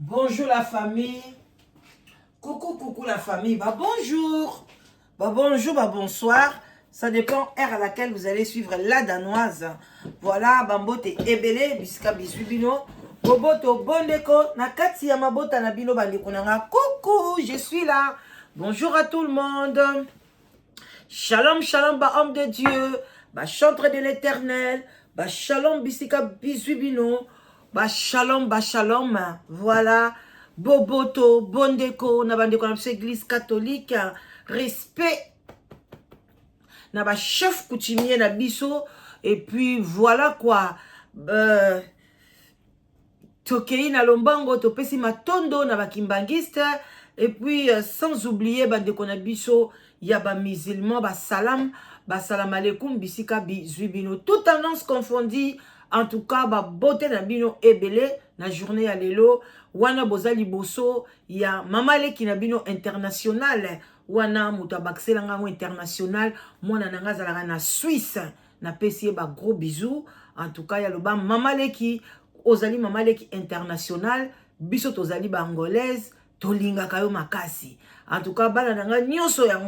Bonjour la famille. Coucou, coucou la famille. Bah bonjour. Bah bonjour, bah bonsoir. Ça dépend heure à laquelle vous allez suivre la danoise. Voilà, bambote ebele, bisika bisui bino. Boboto bondeko, na kati ya mabota na bino bandeko na nga. Coucou, je suis là. Bonjour à tout le monde. Shalom, shalom, ba homme de Dieu, ba chantre de l'éternel, ba shalom bisika bisui bino, ba shalom, ba shalom. Voilà. Boboto, bondeko, na bandeko na biso église catholique, respect na ba chef coutumier na biso et puis voilà quoi. Tokei na lombango, topesi matondo na bakimbangiste et puis sans oublier bandeko na biso ya bamusulman, basalam, basalam alekum bisika bizwi bino, toute tendance confondue. En tout cas, babote na bino ebele na journée ya lelo wana. Boza liboso ya mama leki na bino international wana, moto abakiselanga yango international. Mwana na nga azalaka na Suisse, napesi ye bagros bisous. En tout cas, yaloba mama leki, ozali mama leki international. Biso tozali baangolaise, tolingaka yo makasi. En tout cas, bana na ngai nyonso ya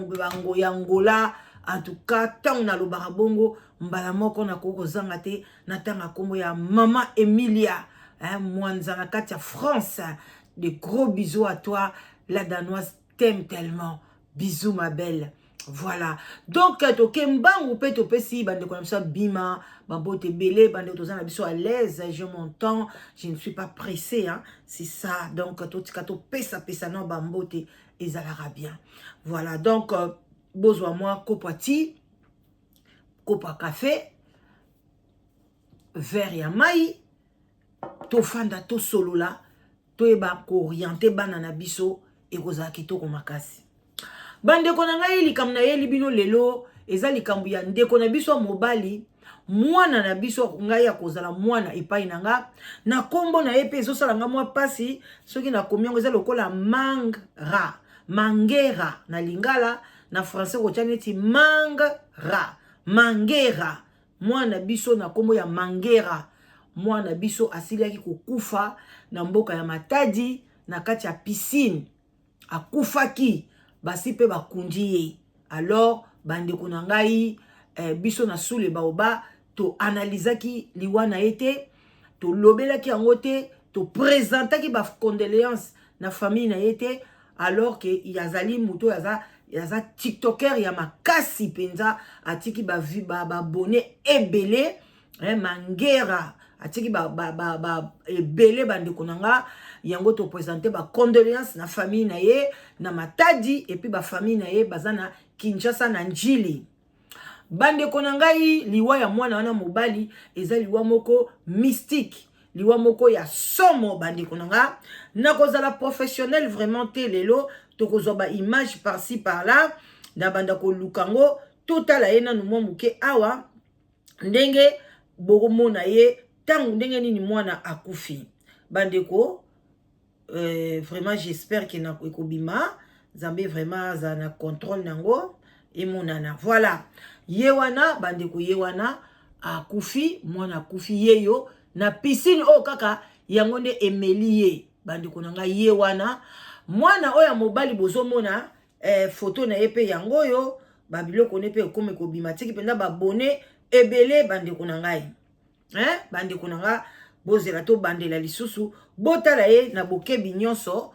Ngola, en tout cas, ntango nalobaka bongo, mbala moko nakoki kozanga te natanga nkombo ya mama Emilia, hein, Mwanza na kati ya France. De gros bisous à toi, la danoise t'aime tellement. Bisous ma belle. Voilà, donc toke mbangu mpe topesi bandeko na biso ya bima babote ebele. Bandeko, toza na biso à l'aise, je mon temps, je ne suis pas pressé, hein? C'est ça. Donc totika topesapesa na bambote, ezalaka bien. Voilà, donc bozwa mwa kopo ti, kopo ya café, verre ya mai, tofanda, tosolola, toyeba koorienter bana na biso. Ekozala kitoko makasi. Bandeko na ngai, likambo nayeli bino lelo eza likambo ya ndeko na biso ya mobali, mwana na biso. Ngai ya kozala mwana epai na nga na nkombo na ye mpe ezosala nga mwa mpasi soki nakomi yango. Eza lokola Mangra, Mangera na lingala, na français kotia neti Mangra, Mangera. Mwana biso na nkombo ya Mangera, mwana biso asilaki kokufa na mboka ya Matadi, na kati ya piscine akufaki, basi mpe bakundi ye. Alors bandeko na ngai, biso na Sule Baoba toanalizaki liwa na ye te, tolobelaki yango te, toprésentaki bacondoléance na famille na ye te, alors ke azali moto oyo aza tiktoker ya makasi mpenza. Atiki baabonnés ba ebele, eh, Mangera atiki ba ebele. Bandeko na nga, yango toprésente bacondoléance na famille na ye na Matadi et puis bafamille na ye baza na Kinshasa, na Njili. Bandeko na ngai, liwa ya mwana wana mobali eza liwa moko mystique, liwa moko ya somo. Bandeko na nga, nakozala professionnel vraiment te lelo. Tokozwa baimage par-ci par-là na banda koluka yango. Totala ye nanu mwa moke awa, ndenge bokomona ye ntango ndenge nini mwana akufi. Bandeko, vraiment j'espère ke ekobima. Nzambe vraiment aza na contrôle nango, emonana. Voilà, ye wana bandeko, ye wana akufi, mwana akufi ye yo na piscine oyo kaka yango nde emeli ye. Bandeko na ngai, ye wana mwana oyo ya mobali bozomona, foto na ye mpe yango oyo. Babiloko ne mpe ekomi kobima, tiki mpenza baabonnés ebele. Bandeko na ngai, hein? Bandeko na nga, bozela tobandela lisusu, botala ye na bokebi nyonso,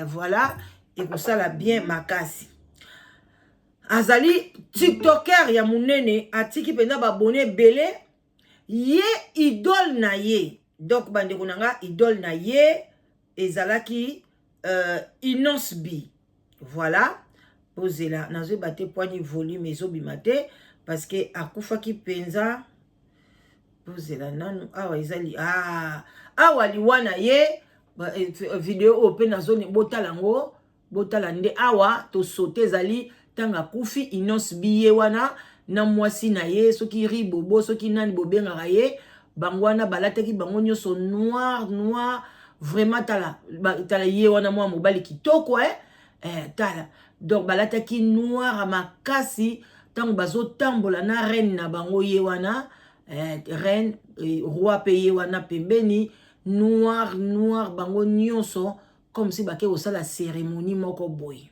voilà, ekosala bien makasi. Azali tiktoker ya monene, atiki mpenza baabonnés ebele. Ye idole na ye, donc bandeko na nga, idole na ye ezalaki Innoss'B. Voilà, bozela, nazoyeba te poani volume ezobima te parce que akufaki mpenza. Bozela nanu, awa ezali, awa liwa na ye. Video oyo mpe nazoni, botala yango, botala nde awa tosote. Ezali ntango akufi. Innoss'B ye wana na mwasi na ye, soki Ribobo, soki nani bobengaka ye. Bango wana balataki bango nyonso noir noir, vraiment. Tala, tala ye wana, mwa mobali kitoko, eh? Tala, donc balataki noir makasi ntango bazotambola na reine na bango. Ye wana, reine, roi mpe ye wana pembeni. Noir noir bango nyonso, comme si bake kosala cérémonie moko boye.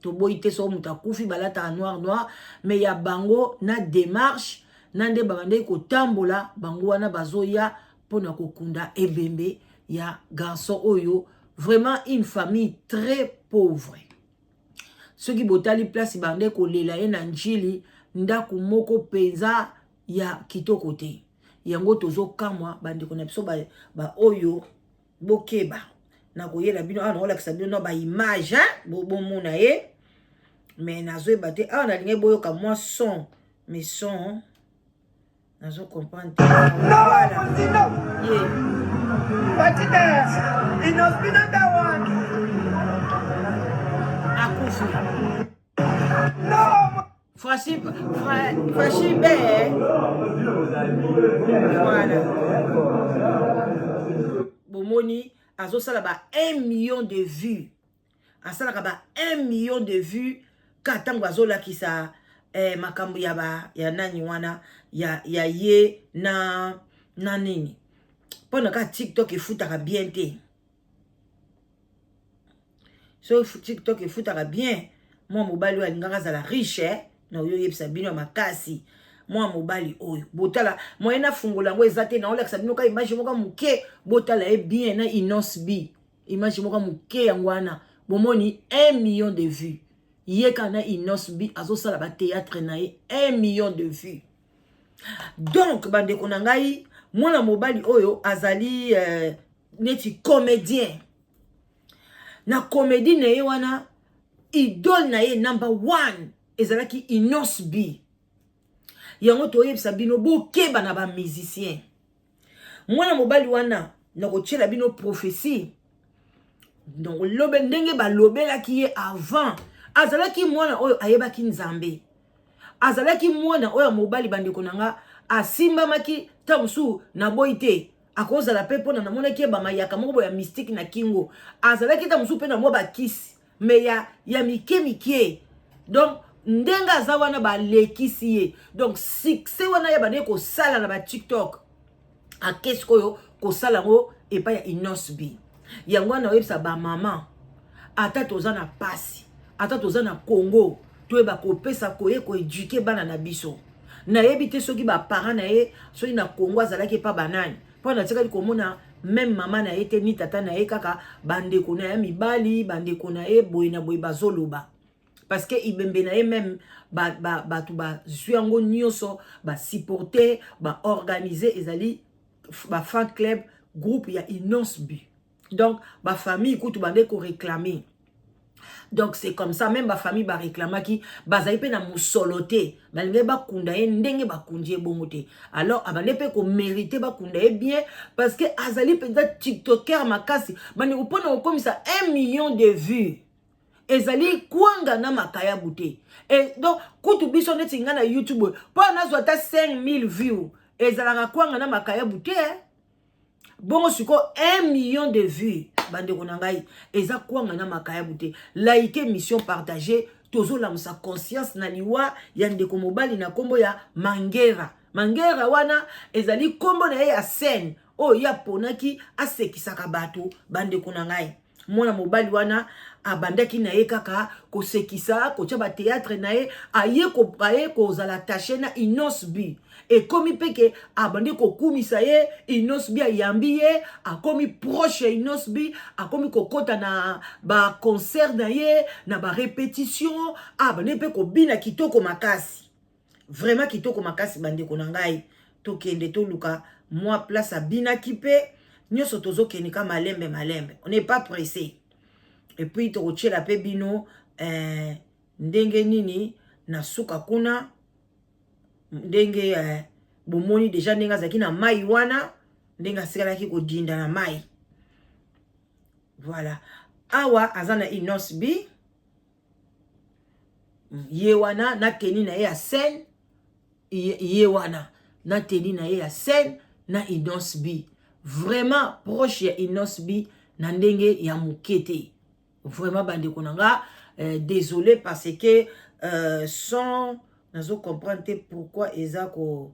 Toboyi te, soko moto akufi balataka noir noir, mais ya bango na démarche na nde babandaki kotambola bango wana, bazoya mpona kokunda ebembe ya garçon oyo. Vraiment une famille très pauvre. Soki botali place bande kolela ye na Njili, ndako moko mpenza ya kitoko te. Yango tozokamwa, bandeko na biso baoyo ba bokeba na koyela bino awa. Nakolakisa bino na baimage, bomona ye, mais nazoyeba te awa. Nalingi boyoka mwa son, mais son nazo comprendre te. Voilà. Ye. But Innoss'B not that one. Akufi. No. Fashi Fashi be. Voilà, bomoni azosala ba 1 million de vues, asalaka ba 1 million de vues ka ntango azolakisa makambo ya ba ya nani wana ya ye na nini, mpona kaka TikTok efutaka bien te. So TikTok efutaka bien, mwa mobali oyo alingaka azala riche, eh? Na oyo oyebisa bino ya makasi, mwa mobali oyo botala, moyen nafungola yango eza te. Naolakisa bino ka image moko moke, botala ye bien na Innoss'B. Image moko moke yango wana, bomoni 1 million de vues. Ye kaka na Innoss'B azosala bathéâtre na ye, 1 million de vues. Donc bandeko na ngai, mwana mobali oyo azali neti comédien. Na comédie na ye wana, idole na ye number one ezalaki Innoss'B. Yango toyebisa bino, bokeba na bamusicien. Mwana mobali wana, nakotiela bino prophétie. Donc lobe ndenge balobelaki ye avant, azalaki mwana oyo ayebaki Nzambe, azalaki mwana oyo ya mobali. Bandeko na nga, asimbamaki ntango mosusu, naboyi te, akozala mpe mpona namonaki ye bamayaka moko boye ya mystique na kingo. Azalaki ntango mosusu mpe na mwa bakisi, mais ya mike mike. Donc ndenge aza wana, balekisi ye. Donc succès wana ye bandeki kosala na baTikTok, ake sikoyo kosala yango epai ya Innoss'B. Yango wana oyebisa bamama, ata toza na pasi, ata toza na Congo, toyeba kopesa koye koéduquer bana na biso. Nayebi te soki baparent na ye, soki na Congo azalaki epa banani, mpo natikali komona même mama na ye te, ni tata na ye, kaka bandeko na ye mibali, bandeko na ye boye na boye bazoloba, parce que ibembe na ye même bato bazwi yango nyonso, basupporte, baorganize, ezali bafan club, groupe ya Innoss'B. Donc bafamille kutu bande koréclame. Donc c'est comme ça, même bafamille baréclamaki, bazali mpe na mosolo te, balingi bakunda ye ndenge bakundi ye bongo te. Alors abande mpe komérite bakunda ye bien, parce que azali mpenza tiktoker makasi. Bandeko, mpona kokomisa 1 million de vues ezali kwanga na makayabu te. E, donc kutu biso neti ngai na YouTube, mpo nazwa ata 5000 vues ezalaka kwanga na makayabu te. Bongo sikoyo 1 million de vues, bandeko na ngai, eza kwanga na makayabu te. Like mission, partage. Tozolamusa conscience na liwa ya ndeko mobali na nkombo ya Mangera. Mangera wana ezali nkombo na ye ya scène oyo ye aponaki, asekisaka bato. Bandeko na ngai, mwana mobali wana abandaki na ye kaka kosekisa, kotia bathéâtre na ye, aye kozala attaché na Innoss'B. Ekomi mpe ke abandi kokumisa ye, Innoss'B ayambi ye, akomi proche ya Innoss'B, akomi kokɔta na baconcert na ye, na barépétition, abandi mpe kobina kitoko makasi, vraiment kitoko makasi. Bandeko na ngai, tokende toluka mwa place abinaki mpe nyonso. Tozokende ka malembe malembe, on n'est pas pressé. Et puis tokotiela mpe bino ndenge nini na suka kuna, ndenge bomoni déjà ndenge azalaki na mai wana, ndenge asikalaki kodinda na mai. Voilà, awa aza na Innoss'B, ye wana na tenue na ye ya scène, ye wana na tenue na ye ya scène na Innoss'B, vraiment proche ya Innoss'B na ndenge ya moke te. Vraiment bandeko na nga, désolé parce que son nazo comprendre te pourquoi eza ko.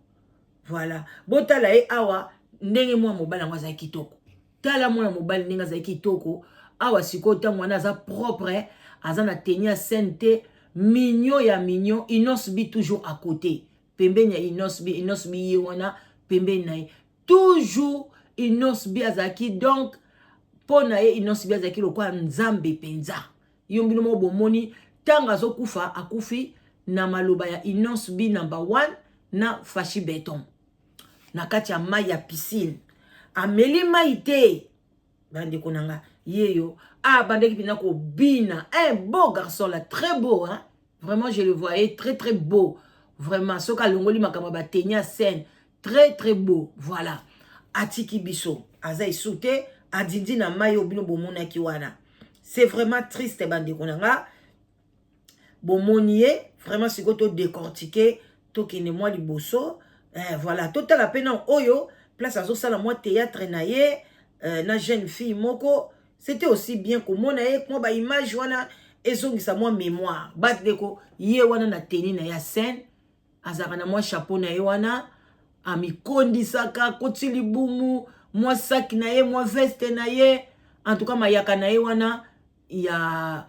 Voilà, botala ye awa ndenge mwa mobali yango azali kitoko. Tala mwana mobali ndenge azali kitoko awa. Sikoyo ntango wana aza propre, aza na tenue ya scène te, mignon ya mignon. Innoss'B toujours à côté, pembeni ya Innoss'B. Innoss'B ye wana pembeni na ye toujours. Innoss'B azalaki, donc mpo na ye Innoss'B azalaki lokola Nzambe mpenza. Yo bino moko bomoni ntango azokufa, akufi na maloba ya Innoss'B number one na Fatshi Béton na kati ya mai ya piscine. Ameli mai te. Bandeko na nga, ye yo abandaki mpenza kobina. Un beau garçon là, très beau, hein? Vraiment, je le voyais très très beau vraiment. Soki alongoli makambo ya batenue ya scène, très très beau. Voilà, atiki biso, aza esu te, adindi na mai oyo bino bomonaki wana. C'est vraiment triste, bandeko na nga. Bomoni ye vraiment. Sikoyo todécortique, tokende mwa liboso. Voilà, totala mpe na oyo place azosala mwa théâtre na ye na jeune fille moko. C'était aussi bien komona ye mwa baimage wana, ezongisa mwa mémoire. Bandeko, ye wana na tenue na ya scène, azalaka na mwa chapeau na ye wana, amikondisaka, akoti libumu, mwa saki na ye, mwa veste na ye. En tout cas, mayaka na ye wana ya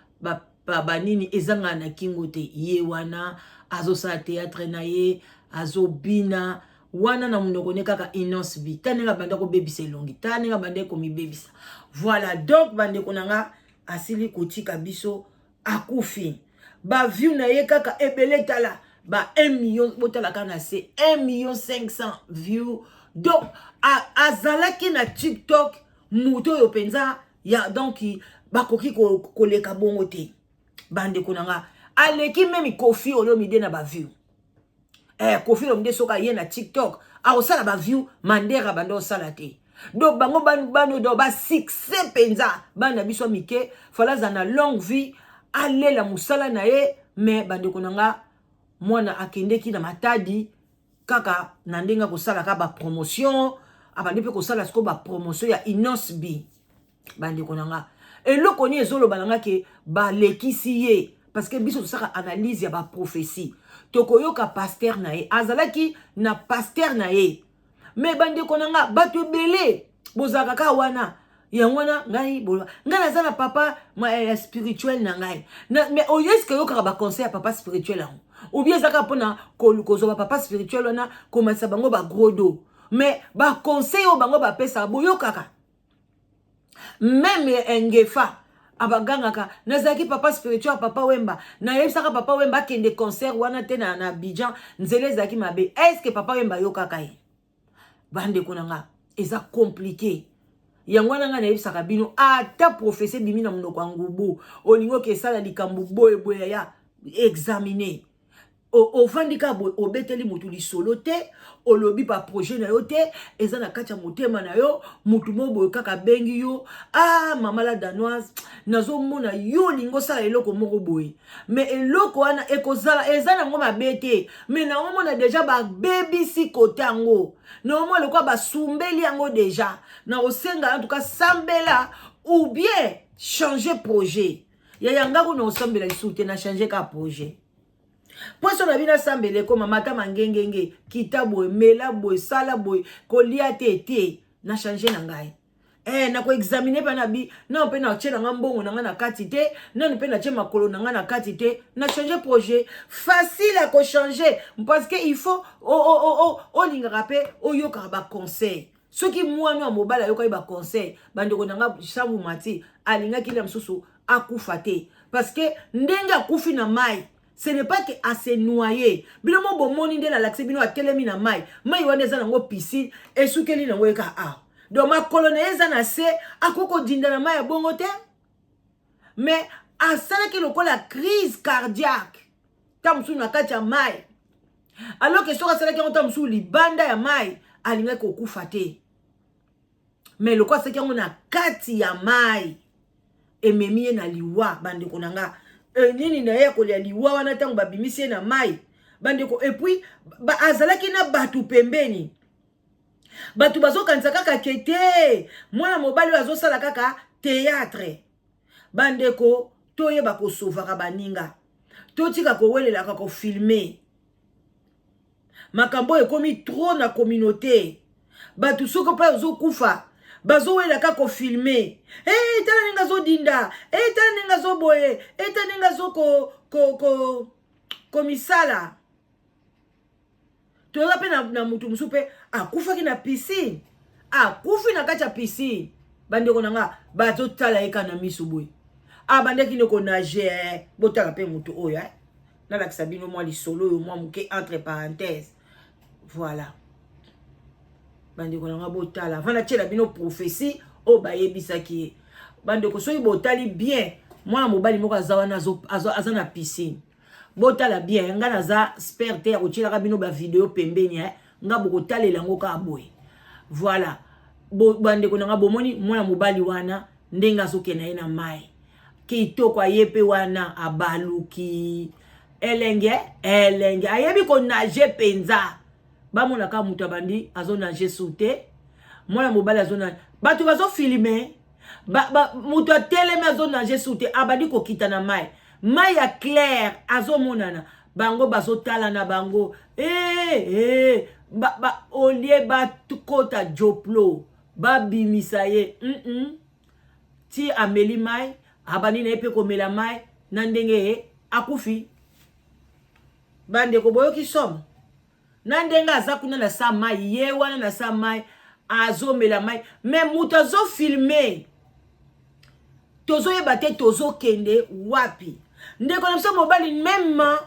banini ezangaka na kingo te. Ye wana azosala théâtre na ye, azobina wana na monoko ne kaka Innoss'B. Ta ndenge abanda kobebisa elongi, ta ndenge abanda komibebisa. Voilà, donc bandeko na nga, asili kotika biso, akufi. Baview na ye kaka ebele. Tala ba 1 million, botala kaka na se 1 million 500 view. Donc azalaki na TikTok moto oyo mpenza ya, donc bakoki koleka bongo te. Bandeko na nga, aleki même Koffi Olomide na baview. Koffi Olomide soki aye na TikTok, akosala baview mandera banda osala te. Donc bango bano, donc basuccès mpenza. Bana biso ya mike, fala aza na longue vie, alela mosala na ye. Mais bandeko na nga, mwana akendeki na Matadi kaka na ndenge akosalaka bapromotion, abandi mpe kosala sikoyo bapromotion ya Innoss'B. Bandeko na nga, eloko nini ezoloba na nga ke balekisi ye? Parce que biso tosaka analyse ya baprophétie. Tokoyoka pasteur na ye, azalaki na pasteur na ye. Mais bandeko na nga, bato ebele bozalaka kaka wana. Yango wana ngai, ngai naza na papa ya spirituel na ngai. Mais oyo eske oyokaka baconseil ya papa spirituel yango, ou bien ezalaka mpona kozwa bapapa spirituel wana, komatisa bango bagros dos? Mais baconseil oyo bango bapesaka, boyokaka? Même Ngefa abagangaka: "Nazalaki papa spirituel Papa Wemba, nayebisaka Papa Wemba akende concert wana te na Abidjan, nzela ezalaki mabe." Est-ce Papa Wemba ayokaka ye? Bandeko na nga, eza compliqué. Yango wana ngai nayebisaka bino, ata prophétie ebimi na monoko ya ngubu, olingi oke esala likambo boyeboye ya examine. Ovandi kaka boye, obeteli motu lisolo te, olobi baprojet na yo te, eza na kati ya motema na yo. Motu moko boye kaka abengi yo: "Ah, mama la Danoise, nazomona yo olingi osala eloko moko boye." Mais eloko wana ekozala eza nango mabe te, mais naomona déjà babebisi kote yango, naomona lokola basumbeli yango déjà. Na kosenga, en tout cas, sambela ou bien changer projet. Yaya ngako na osambela lisusu te, na changer ka projet. Mpo so na bino asambela, ekoma matama ngengenge, kita boye, mela boye, sala boye, kolia te te. Na change na ngai, nakoexamine mpe na bi nano mpe natie na nga mbongo na ngai na kati te, nano mpe natie makolo na ngai na kati te. Na change projet, facile ya kochange, parce que il faut olingaka mpe oyokaka baconseil. Soki mwana ya mobali ayokaki baconseil, bandeko na nga, Sambu Mati alingaki lia mosusu akufa te, parce que ndenge akufi na mai, ce n'est pas que ase noye. Bino mo bomoni nde nalakisi bino, atelemi na mai. Mai wana eza nango piscine, esukeli nango eka awa. Donc makolo na ye eza na se, akoki kodinda na mai ya bongo te. Mais asalaki lokola crise cardiaque ta mosusu na kati ya mai, alors que soki asalaki yango ta mosusu libanda ya mai, alingaki kokufa te. Mais lokola asalaki yango na kati ya mai, ememi ye na liwa. Bandeko na nga, nini na ye ya kolia liwa wana ntango babimisi ye na mai, bandeko? Et puis azalaki na bato pembeni. Bato bazokanisa kaka ke te, mwana mobali oyo azosala kaka théâtre. Bandeko, toyeba kosovaka baninga, totika kowelelaka kofilme. Makambo oyo ekomi trop na communauté. Bato soki mpe ozokufa, Bazowela kaka kofilme. Hey, tala ndenge azodinda. Hey, tala ndenge azoboye. Hey, tala ndenge azoko ko, ko, komisala. Toza mpe na motu mosusu mpe akufaki na piscine, akufi na kati ya piscine. Bandeko na nga, bazotala ye kaka na miso boye, abandaki nde konage. Eh. Botala mpe motu oyo, eh. Nalakisa bino mwa lisolo oyo mwa moke, entre parenthèse. Voilà, bandeko na nga, botala avant natiela bino prophétie oyo bayebisaki ye. Bandeko, soki botali bien, mwana mobali moko aza wana, aza na piscine. Botala bien, nga naza expert te ya kotielaka bino bavideo pembeni, eh. Nga bokotalela yango kaka boye. Voilà, bandeko na nga, bomoni mwana mobali wana ndenge azokenda ye na mai kitoko. Aye mpe wana abaluki elenge elenge, ayebi konage mpenza. Bamonaka moto abandi azonage su te, mwana mobali azonage, bato bazofilme, moto atelemi azonage su te, abandi kokita na mai, mai ya clair azomonana. Bango bazotala na bango, hey, hey, olie bakota joplo, babimisa ye. Ti ameli mai, abandi na ye mpe komela mai na ndenge ye akufi. Bandeko, boyoki somo na ndenge aza kuna na sa mai, ye wana na sa mai azomela mai, mais moto azofilme. Tozoyeba te tozokende wapi. Ndeko na biso mobali, même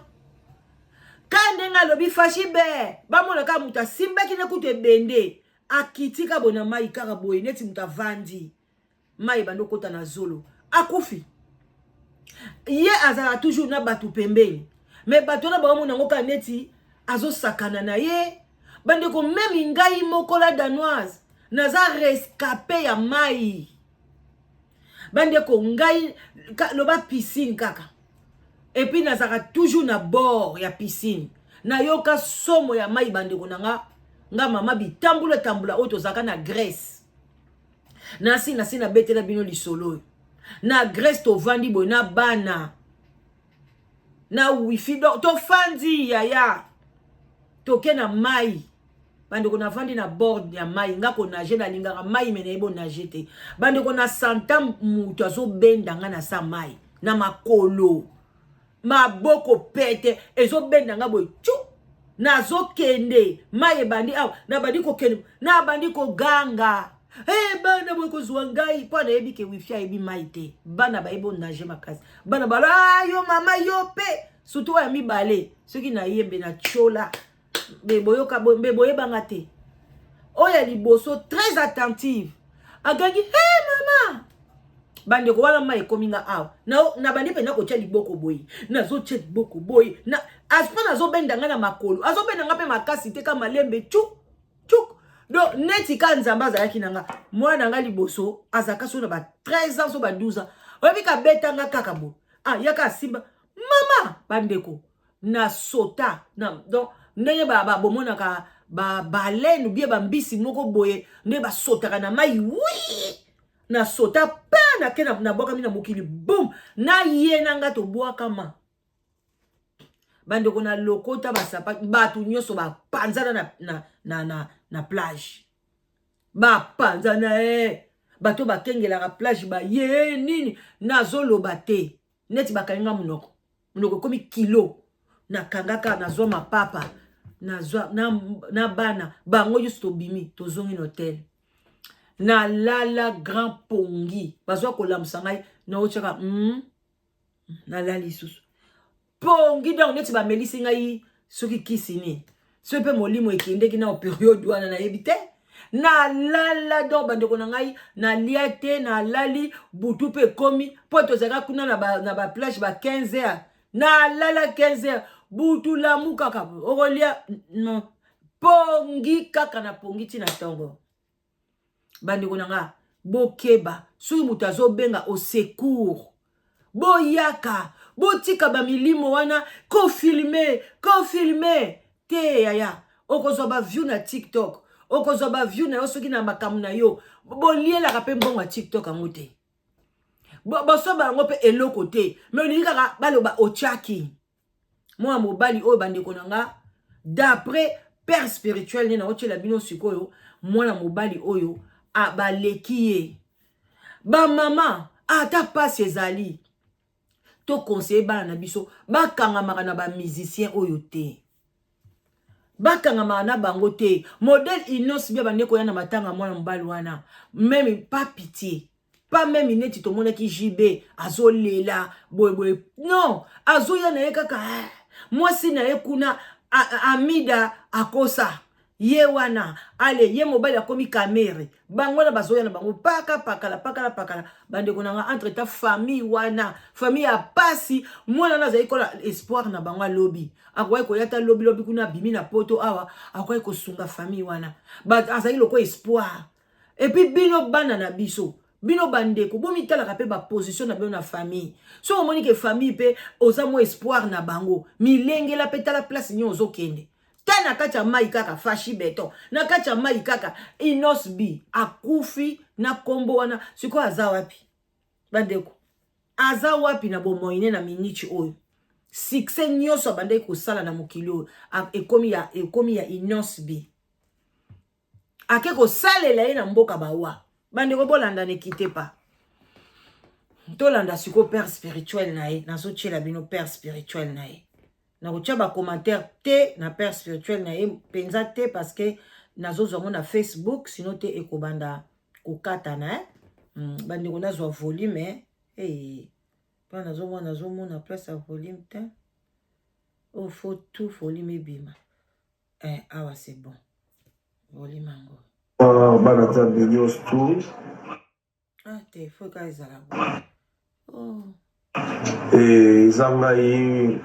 ka ndenge alobi fashi be, bamona kaka moto asimbaki ne kutu ebende, akiti ka boye na mai kaka boye, neti moto avandi, mai ebandi okota na zolo, akufi. Ye azalaka toujours na bato pembeni, mais bato wana baomona yango kaka neti azosakana na ye. Bandeko, même ngai moko la Danoise naza rescapé ya mai. Bandeko, ngai loba piscine kaka, et puis nazalaka toujours na bord ya piscine. Nayoka somo ya mai, bandeko na nga. Nga mama bitambula tambula oyo tozalaka na Grèce, nasi nasi nabetela bino lisolo oyo. Na Grèce tovandi boye na bana na wifi, donc tofandi yaya, toke na mai. Bandeko, navandi na bord ya mai, nga konage, nalingaka mai, mais nayebi onage te. Bandeko, na santa moto azobenda nga na sa mai na makolo, maboko pete ezobenda nga boye, tu nazokende, mai ebandi awa, nabandi kokende, nabandi koganga: "Hey, bana, boye kozwa ngai!" Mpo nayebi ke wifi ayebi mai te. Bana bayebi onage makasi. Bana balo: "Ah, yo mama, yo mpe!" Surtout oyo ya mibale, soki nayembe na tiola mbe boyoka mbe boyebanga te. Oyo ya liboso, très attentive, agangi: "Hey mama!" Bandeko, wana mai ekomi nga awa, nabandi mpenza kotia liboko boye, nazotia liboko boye mpo nazobenda nga na makolo, azobenda nga mpe makasi te, ka malembe, cu cuk. Donc neti ka Nzambe azalaki na nga. Mwana nga liboso azalaka so na ba 13 ans, so ba 12 ans, oyebi, kabetanga kaka boye, ah, yaka asimba mama. Bandeko, na sota na, donc ndenge bomonaka babaleine bie, bambisi moko boye nde basotaka na mai, wi na sota pa nake, nabwakami na mokili, bum, na ye na nga tobwakama. Bandeko, na lokota basapatu, bato nyonso bapanzana na plage, bapanzana e bato bakengelaka plage baye nini. Nazoloba te, neti bakangi nga monoko, monoko ekomi kilo. Nakangaka, nazwa mapapa, nazwa na bana, bango nyonso tobimi, tozongi na hotel, nalala grand pongi. Bazwa kolamusa ngai, naotiaka nalali lisusu pongi. Donc neti bamelisi ngai soki kisi nini, soki mpe molimo ekendeki na période wana, nayebi te. Nalala, donc bandeko na ngai, nalia te, nalali butu mpe ekomi, mpo tozalaka kuna na baplage ba 15 heures. Nalala 15 heures butu, lamu kaka okolia non, pongi kaka na pongi ntina ntongo. Bandeko na nga, bokeba soki moto azobenga au secours, boyaka, botika bamilimo wana kofilme, kofilme te. Yaya, okozwa baview na TikTok, okozwa baview na yo soki na makambo na yo. Bolielaka mpe mbongo ya TikTok yango te, bosoba yango mpe eloko te, mais olingi kaka baloba otiaki. Mwana mobali oyo, bandeko na nga, d'après père spirituel nde naotiela bino sikoyo, mwana mobali oyo Baleki ye. Bamama, ata pasi ezali, toconseiller bana na biso bakangamaka na bamusicien oyo te, bakangamaka na bango te. Modèle Innoss'B bande koya na matanga, mwana mobali wana, même pas pitié, pas même neti tomonaki JB azolela boyeboye. Non, azoya na ye kaka eh, mwasi na ye kuna Amida akosa ye wana. Ale ye mobali akomi Kamerhe, bango wana bazoya na bango paka pakala pakala pakala. Bandeko na nga, entre temps famille wana, famille ya pasi, mwana wana azali kola espoir na bango. Alobi akoki koya ta lobilobi kuna, abimi na Poto awa, akoki kosunga famille wana, azali lokola espoir. Et puis bino bana na biso, bino bandeko, bomitalaka mpe baposition na bino na famille. So omoni ke famille mpe oza mwa espoir na bango, milengela mpe, tala place nini ozokende. Ta na kati ya mai kaka Fatshi Béton, na kati ya mai kaka Innoss'B akufi na nkombo wana. Sikoyo aza wapi, bandeko? Aza wapi na bomoi ne na miniti oyo? Succès nyonso abandaki kosala na mokili oyo ekomi ya Innoss'B, ake kosalela ye na mboka bawa. Bandeko, bolanda, nekite pa tolanda sikoyo père spirituel na ye. Nazotiela bino père spirituel na ye. Nakotia bacommentaire te na père spirituel na ye mpenza te, parce que nazozwa ngo na Facebook, sinon te ekobanda kokatana, eh? Bandeko, nazwa volume, hey. Mpo nazomona place ya volume te. Oyo faut tout volume ebima, eh, awa c'est bon, volume yango. Bana Nzambe nyonso tu. Ah te, faut kaka ezala bo, oh. Eza ngai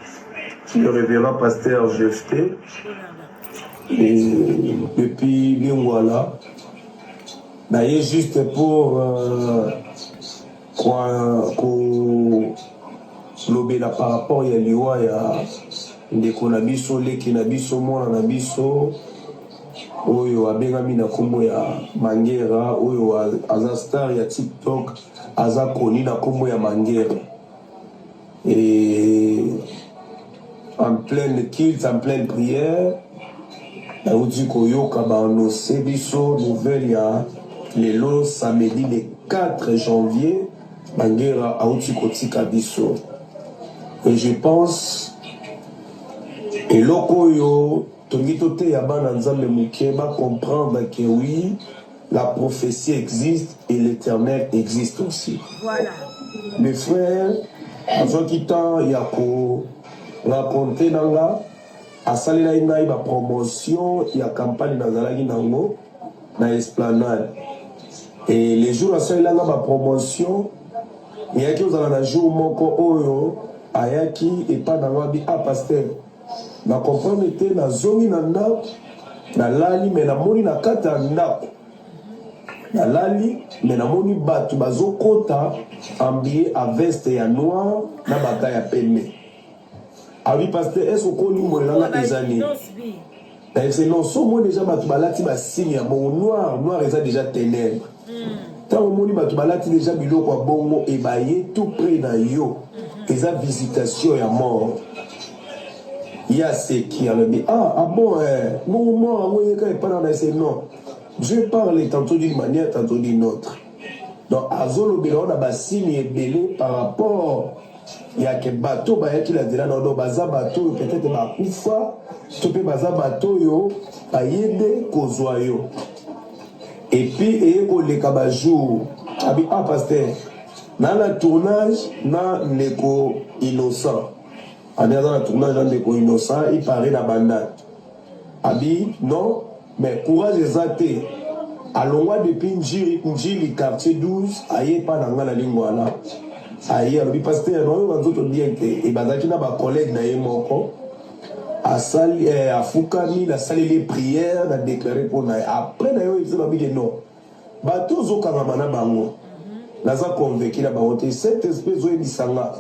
le révérend pasteur Jefte depuis Lingwala. Naye juste pour kolobela par rapport ya liwa ya ndeko na biso, leki na biso, mwana na biso oyo abengami na nkombo ya Mangera, oyo aza star ya TikTok, aza koni na nkombo ya Mangera. Et en pleine culte, en pleine prière, nauti koyoka baannonce biso nouvelle ya lelo samedi le 4 janvier, Mangera auti kotika biso. Et je pense eloko oyo tolingi toteya bana Nzambe moke bacomprendre que oui, la prophétie existe et l'Éternel existe aussi. Voilà. Le frère azwaki temps ya koraconter na nga, asalelaki ngai bapromotion ya campagne nazalaki nango na Esplanade. Et le jour asalelanga bapromotion, eyaki ozala na jour moko oyo ayaki epai na nga, abi: "Ah pasteur, na comprendre te, nazongi na ndako, nalali, me namoni na kati ya ndako, nalali me namoni bato bazokota habillé à veste ya noir na baka ya pembe." Abi: "Pasteur, est ce okolimbolelanga eza nini?" Nayebisi: "Non, so omoni déjà bato balati basigne ya bongo, noir, noir eza déjà ténèbre. Ntango omoni bato balati déjà biloko ya bongo ebaye tout près na yo, eza visitation ya mort." Ye aseki, alobi: "Ah, ah bon, eh, bongo mort yango eyeka epai na?" Ese: "Non, Dieu parle tantôt d'une manière, tantôt d'une autre." Donc azolobela wana basigne ebele par rapport yake bato bayaki na nzela na, donc baza bato oyo peut-être bakufa to mpe baza bato oyo bayende kozwa yo. Et puis eye koleka bajour, abi: "Ah pasteur, na tournage na ndeko Innocent." Abi aza na tournage na ndeko Innocent, ipare na Bandate. Abi: "Non, mais courage eza te." Alongwa depuis Njili, Njili quartier 12, aye epa na nga na Lingwala. Aye, alobi: "Pasteur, naoyoka nzoto bien te." E bazalaki na bacollègue na ye moko. Asali, afukami, nasaleli ye prière, na déclaré mpo na ye. Après na ye oyebisa babike: "Non, bato ozokangama na bango, naza convaincu na bango te. Saint Esprit ezoyebisa nga,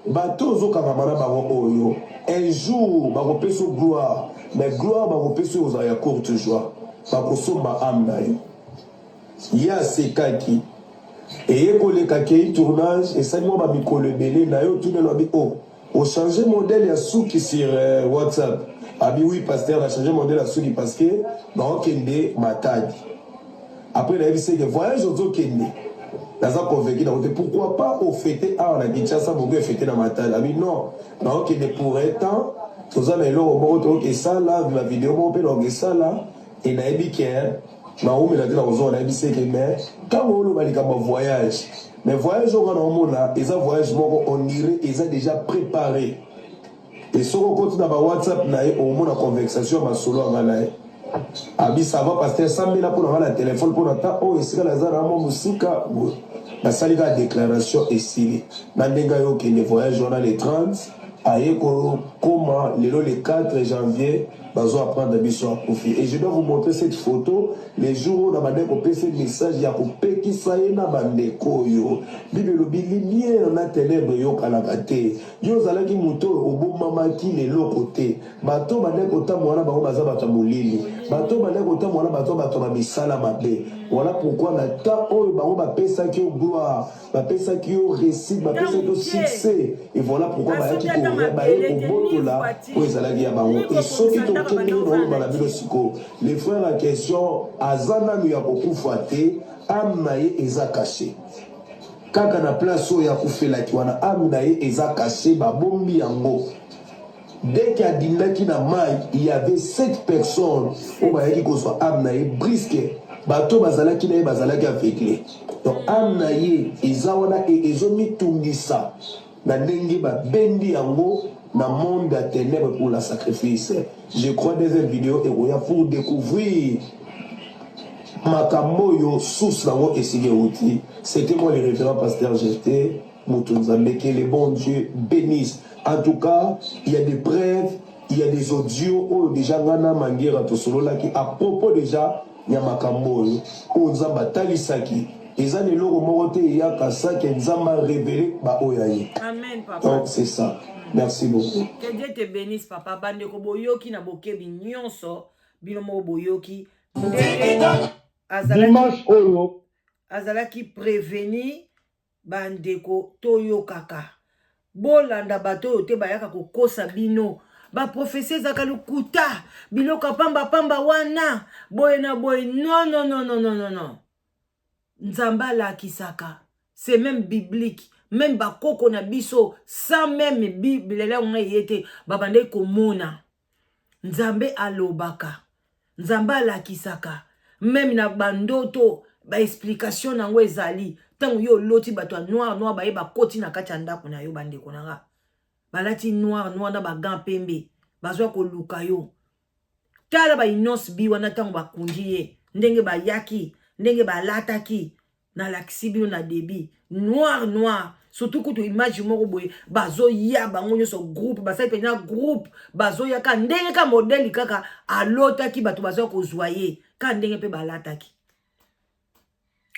bato ozokangama na bango oyo, un jour bakopesa gloire, mais gloire bakopesa oyo ozala ya courte joie, bakosomba âme na yo." Ye asekaki. Eye koleka, kei tournage, esali mwa bamikolo ebele na ye, otunelo abi: "O ochange modèle ya suki sur WhatsApp?" Abi: "Oui pasteur, na change modèle ya suki parce que naokende Matadi." Après nayebisi ye ke voyage ozokende naza convaincu nango te, pourquoi pas ofete awa na Kinshasa boke ofete na Matadi. Abi non, naokende pour un temps, toza na eloko moko toyoki esala ba video moko mpe naoki esala e nayebi ke naumela te nakozonga. Nayebisi ye ke mais ntango oloba likambo ya voyage, mais voyage oyo nga naomona eza voyage moko on dirait eza déjà préparé. E soki okoti na ba WhatsApp na ye, okomona conversation ya masolo ya nga na ye. Abi ça va pasteur, sambela mpo na nga na telefone mpo na ta oyo esika naza na mwa mosika. Nasali kaka déclaration, esili na ndenge aye okende voyage wana le 30, aye kokoma lelo le 4 janvier, bazo apprendre biso akufi. Et je dois vous montrer cette photo, le jour oyo na bandeko kopesa message ya kopekisa ye na bandeko oyo. Bible elobi lumière na ténèbre eyokanaka te. Yo ozalaki moto oyo obomamaki na eloko te. Bato oyo bandaki kotambola na bango baza bato ya molili. Bato oyo bandaki kotambola na bato bato ya misala mabe. Voilà pourquoi na temps oyo bango bapesaki yo gloire, bapesaki yo réussite, bapesaki yo succès. Et voilà pourquoi bayaki baye kobotola oyo ezalaki ya bango. Et soki tokendeki na oloba na bino sikoyo, le frère en question aza nanu ya kokufa te, âme na ye eza caché. Kaka na place oyo akufelaki wana, âme na ye eza caché, babombi yango. Dès que adindaki na mai, il y avait sept personnes oyo bayaki kozwa âme na ye brusque. Bato bazalaki na ye bazalaki aveugle. Donc âme na ye eza wana e ezomitungisa na ndenge babendi yango na monde ya ténèbres pour la sacrifice. Je crois deuxième vidéo ekoya pour découvrir makambo oyo, source nango esika euti. C'était moi, le révérend pasteur GT moto Nzambe. Que le bon Dieu bénisse. En tout cas, il y a des preuves, il y a des audios oyo déjà nga na Mangera tosololaki à propos déjà ya makambo oyo, oyo Nzambe atalisaki. Eza na eloko moko te eyaka sake Nzambe arévéler baoyo aye. Amen, papa. Donc c'est ça, merci beaucoup. Que Dieu te bénisse, papa. Bandeko, boyoki na bokebi nyonso, bino moko boyoki ndenge azalaki Dimanche oyo azalaki prévenu. Bandeko, toyokaka, bolanda bato oyo te bayaka kokosa bino. Baprophétie ezalaka lokuta, biloko ya pambapamba wana, boye na boye. Non, non, non, non, non, non, non. Nzambe alakisaka, c'est même biblique. Même bakoko na biso, sans même Bible yango eye te, babandaki komona. Nzambe alobaka, Nzambe alakisaka même na bandoto. Baexplication nango ezali ntango yo oloti bato ya noir noir baye bakoti na kati ya ndako na yo. Bandeko na nga, balati noir noir na bagants pembe, bazwa koluka yo. Tala baInnoss'B wana, ntango bakundi ye, ndenge bayaki, ndenge balataki, nalakisi bino na début, noir noir. Surtout kutu image moko boye, bazoya bango nyonso groupe, basali mpenza groupe, bazoya ka ndenge ka modèle kaka alotaki bato bazoya kozwa ye, ka ndenge mpe balataki.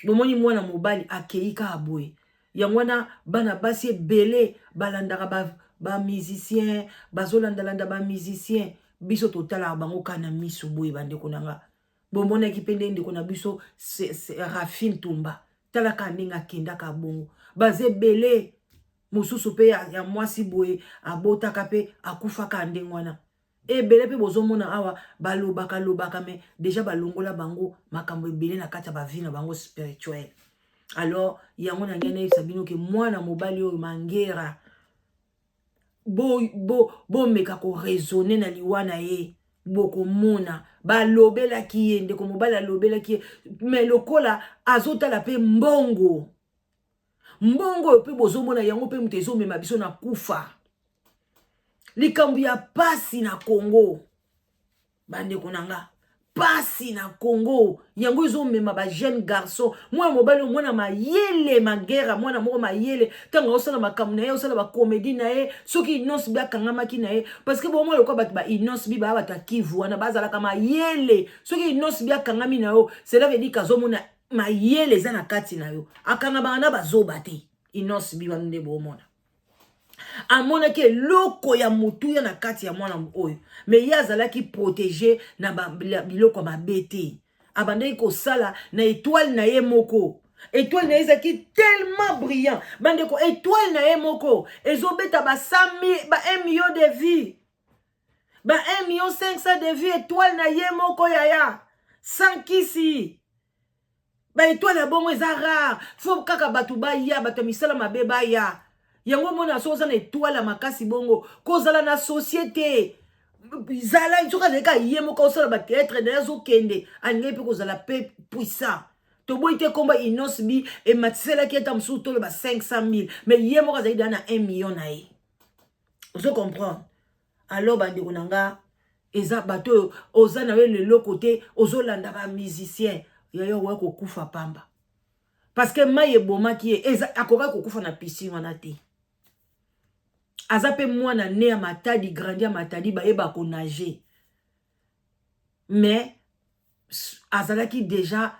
Bomoni mwana mobali akei kaka boye. Yango wana bana basi ebele balandaka bamusicien, ba bazolandalanda bamusicien. Biso totalaka bango kaka na miso boye. Bandeko na nga, bomonaki mpe nde ndeko na biso Rafine Tumba, talaka ndenge akendaka bongo. Baza ebele mosusu mpe ya mwasi boye abotaka mpe akufaka ndenge wana. Ebele mpe bozomona awa balobaka lobaka, mais déjà balongola bango makambo ebele na kati ya bavie na bango spirituel. Alors yango na ngai nayebisa bino ke mwana mobali oyo Mangera, bomeka bo, bo koraisonner na liwa na ye. Bokomona balobelaki ye, ndeko mobali alobelaki ye, mais lokola azotala mpe mbongo, mbongo oyo mpe bozomona yango mpe moto ezomema biso na kufa. Likambo ya pasi na Congo, bandeko na nga, pasi na Congo yango ezomema bajeune garçon. Mwana mobali oyo, mwana mayele Magera, mwana moko mayele, ntango aosala makambo na ye, aosala bacomédie na ye. Soki Innoss'B akangamaki na ye, parce que bomoi lokola bato ba Innoss'B baya bato ya Kivu wana bazalaka mayele. Soki Innoss'B akangami na yo, cela veut dire kazomona mayele eza na kati na yo. Akangamaka na bazoba te. Innoss'B wana nde bomona amonaki eloko ya motuya na kati ya mwana oyo, mais ye azalaki protégé na biloko ya mabe te. Abandaki kosala na étoile na ye moko. Étoile na ye ezalaki tellement brillant, bandeko. Étoile na ye moko ezobeta ba 100 ba 1 million de vues, ba 1 million 500 de vues. Étoile na ye moko, yaya, sans kisi. Baetoile ya bongo eza rare, fo kaka bato baya, bato ya misala mabe baya. Yango omona soki oza na etoile ya makasi bongo, kozala na société zala, soki azali kaka ye moko osala batheatre na ye, azokende, alingaki mpe kozala mpe puissant. Toboyi te komba Innoss'B ematiselaki ata mosusu toloba 500 000, mais ye moko azali deja na 1 million na ye. Ozo comprendre? Alors bandeko na nga, eza bato oyo oza na yo leloko te, ozolanda bamusicien yayo, okoya kokufa pamba, parce que mai ebomaki ye. Eza akokaki kokufa na piscine wana te. Aza mpe mwana né ya Matadi, grandi ya Matadi, bayeba konager, mais azalaki déjà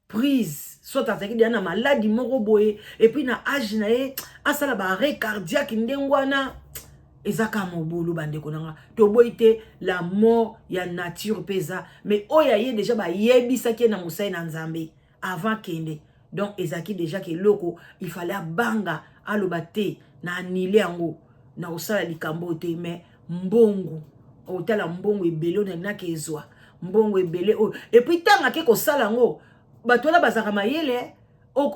prise, soit azalaki déjà na maladi moko boye, et puis na age na ye asala baarrêt cardiaque ndenge wana, eza kaka mobulu. Bandeko na nga, toboyi te la mort ya nature mpe eza, mais oyo aye déjà bayebisaki ye na mosali na Nzambe avant kende, donc ezalaki déjà ke eloko il fallait abanga, aloba te na anile yango na kosala likambo te. Mais mbongo, otala mbongo ebele oyo nalingaki ezwa, mbongo ebele oyo, et puis ntango ake kosala yango, bato wana bazalaka mayele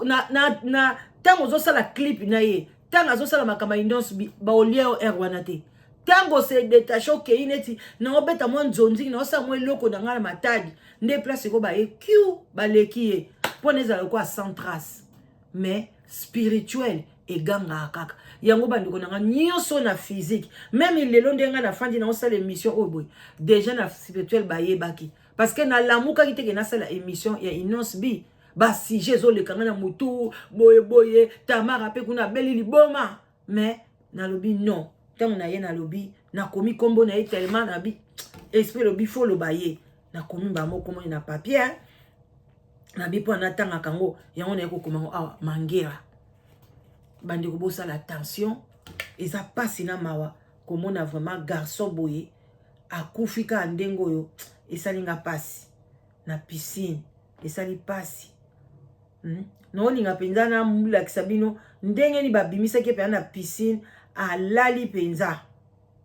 na ntango ozosala clip na ye, ntango azosala makambo ya Innoss'B, baolia yo aire wana te. Ntango se détache, okei neti naobeta mwa nzonzingi, naosala mwa eloko na ngai na Matadi, nde place eko baye q baleki ye mpo na ezala lokola sans trace. Mais spirituel egangaka kaka yango. Bandeko na nga nyonso, na physique même, lelo nde ngai nafandi naosala émission oyo boye, déjà na spirituel bayebaki, parce que nalamukaki teke nasala émission ya Innoss'B, basujet ezoleka ngai na motu boye boye. Tamara mpe kuna abeli liboma, mais nalobi non. Ntango na ye nalobi, nakomi nkombo na ye tellement nabi esprit elobi fo oloba ye, nakomi bango kombo na papier, nabi mpo natangaka yango, yango naye kokoma yango awa, Mangera. Bandeko, bosala attention, eza mpasi na mawa komona vraiment garçon boye akufi kaka ndenge oyo. Esali nga mpasi na piscine, esali mpasi. Naolinga mpenza nalakisa bino ndenge nini babimisaki mpenza na piscine, alali mpenza.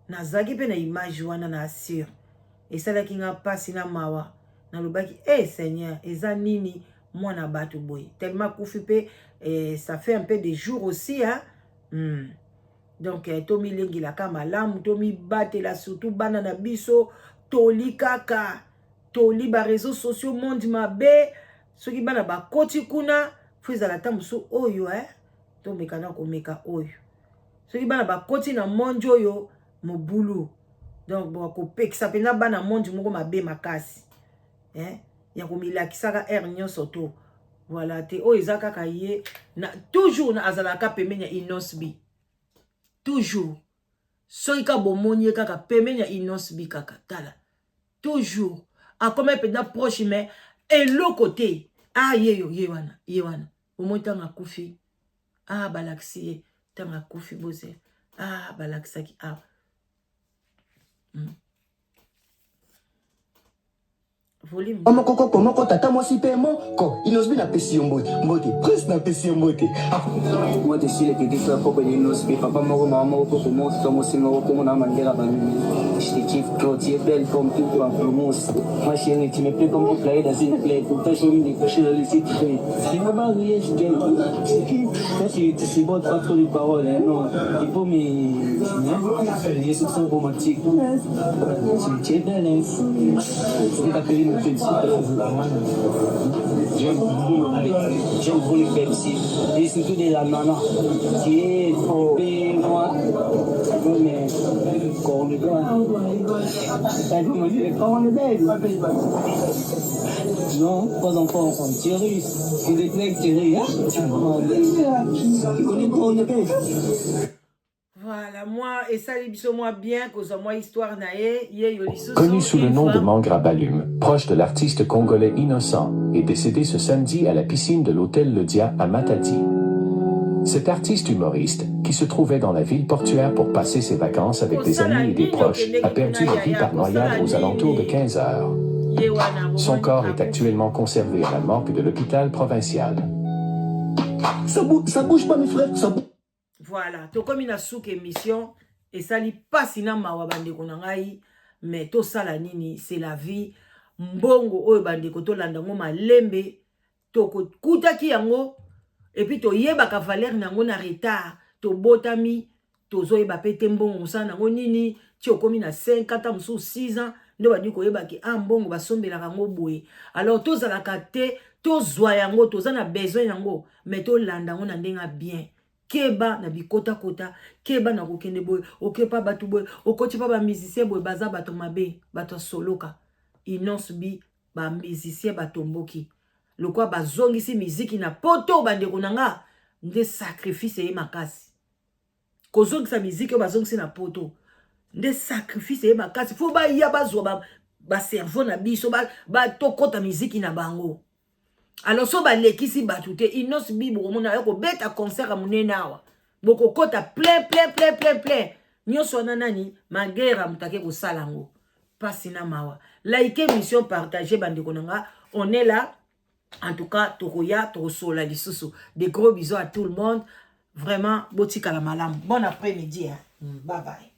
Nazalaki mpe na image wana na assure. Esalaki nga mpasi na mawa. Nalobaki: "E Seigneur, eza nini mwana bato boye?" Tellement akufi mpe ça fait un peu de jours aussi, hein? Donc tomilengelaka malamu, tomibatela, surtout bana na biso. Toli kaka toli baréseaux sociaux, monde mabe, soki bana bakoti kuna, fo ezala ata mosusu oyo, tomeka na komeka oyo. Soki bana bakoti na monde oyo mobulu, donc bakopekisa mpenza bana monde moko mabe makasi, ya komilakisaka aire nyonso to voilà te. Oyo eza kaka ye na, toujours na azalaka pembeni ya Innoss'B, toujours. Soki ka bomoni ye kaka pembeni ya Innoss'B kaka, tala, toujours akoma mpenza proche, mais eloko te. Ah, ye yo, ye wana, ye wana, omoi ntango akufi. Ah, balakisi ye ntango akufi, bozela. Ah, balakisaki awa. Volume. Moko moko, tata mwasi mpe moko. Innoss'B, napesi yo mbote, mbote prince, napesi yo mbote. Moi, je suis le petit frère propre d'Innoss'B. Papa moko, maman moko, koko moko, tata mwasi moko, kombo na Mandela Banini. Je te kiffe trop, tu es belle comme tout pamplemousse. Ma chérie, tu me plais comme un plaie dans une plaie. Pourtant, j'ai envie de coucher dans le site. Tu m'as marié, je t'aime. Toi, tu supportes pas trop de paroles, hein, non. Il faut me. Hein? Les sont romantiques. Tu es belle, hein. Je t'appelle une petite. J'aime beaucoup, j'aime beaucoup les Pepsi. Et surtout des ananas. Qui est trempé, moi. Non, mais. Cornebel. Cornebel. Non, pas encore. Thierry. C'est des mecs, Thierry. Hein? Tu connais Cornebel? Voilà, moi esali biso mwa bien kozwa mwa histoire na ye, ye yo lisusu. Connu sous le une nom fois. de Mangra Balum, proche de l'artiste congolais Innocent, est décédé ce samedi à la piscine de l'hôtel Le Dia à Matadi. Cet artiste humoriste, qui se trouvait dans la ville portuaire pour passer ses vacances avec des amis et des proches, a perdu la vie par noyade aux alentours de 15 heures. Ye wana. Son corps est actuellement conservé à la morgue de l'hôpital provincial. Ça bouge, ça bouge pas, mes frères, ça bouge. Voilà, tokomi na suka émission. Esali mpasi na mawa, bandeko na ngai, mais tosala nini? C'est la vie. Mbongo oyo, bandeko, tolanda yango malembe. Tokokutaki yango et puis toyebaka valeur na yango na retard. Tobotami, tozoyeba mpe te mbongo mosala nango nini. Ti okomi na 5, ata mosusu 6 ans, nde bandi koyebaki a mbongo basombelaka yango boye. Alors tozalaka te, tozwa yango, toza na besoin yango, mais tolanda yango na ndenge ya bien. Keba na bikotakota, keba na kokende boye, okepa bato boye, okoti mpa bamusicien boye, baza bato mabe, bato ya soloka. Innoss'B, bamusicien batomboki lokwa bazongisi miziki na Poto. Bandeko na nga, nde sacrifice eye makasi kozongisa miziki oyo bazongisi na Poto. Nde sacrifice eye makasi, fo baya bazwa bacerveau ba na biso, batokɔta ba miziki na bango. Alors so balekisi bato te, Innoss'B bokomona ayo kobeta concert ya monene awa, bokokɔta plein, plein, plein, plein, plein. Nyonso wana nani magera moto ake kosala yango. Mpasi na mawa. Like émission, partage, bandeko na nga, on est là. En tout cas, tokoya tokosola lisusu. De gros bisous à tout le monde, vraiment. Botikala malamu, bon après midi, hein. Bye bye.